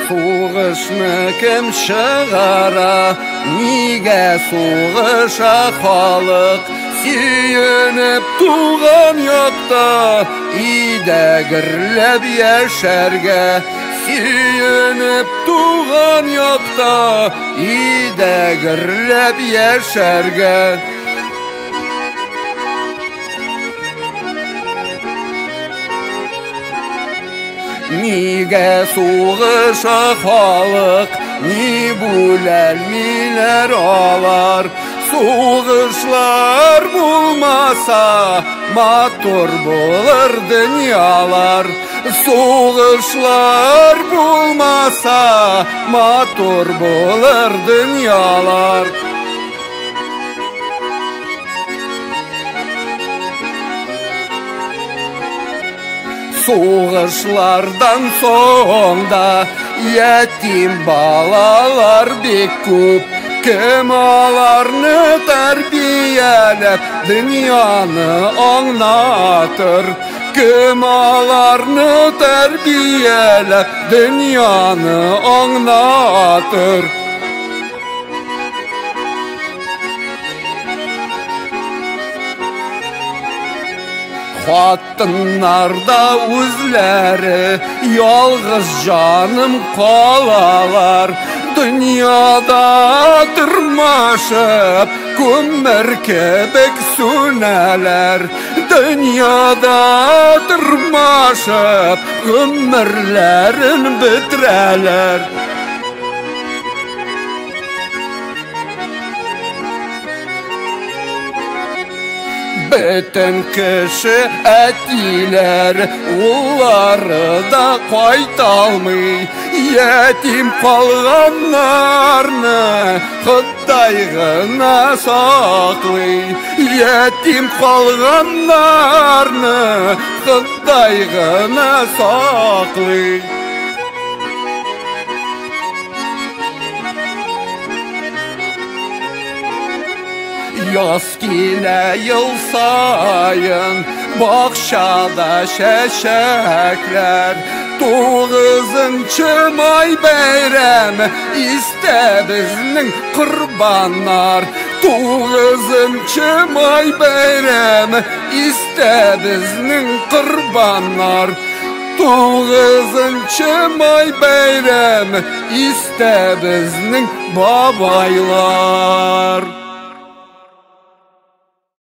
Сугышны кем чыгара, нигә сугыша халык? Сөенеп туган якта, өйдә гөрләп яшәргә. Сөенеп туган якта, өйдә гөрләп яшәргә. Нигә сугыша халык, ни бүләлмиләр алар? Сугышлар булмаса, матур булыр дөньялар. Сугышлар булмаса, матур булыр дөньялар. Сугышлардан соң да ятим балалар бик күп. Кем аларны тәрбияләп дөньяны аңлатыр? Кем аларны тәрбияләп дөньяны аңлатыр? Хатыннар да үзләре ялгыз җаным калалар. Дөньяда тырмашып күмер кебек сүнәләр. Дөньяда тырмашып гомерләрен бетерәләр. Бөтен кеше әтиләр, уллары да кайта алмый. Ятим калганнарны Ходай гына саклый. Ятим калганнарны Ходай гына саклый. Яз килә ел саен, бакчада чәчәкләр. 9 май бәйрәме истә безнең корбаннар. 9 май бәйрәме истә безнең корбаннар. 9 май бәйрәме истә безнең бабайлар.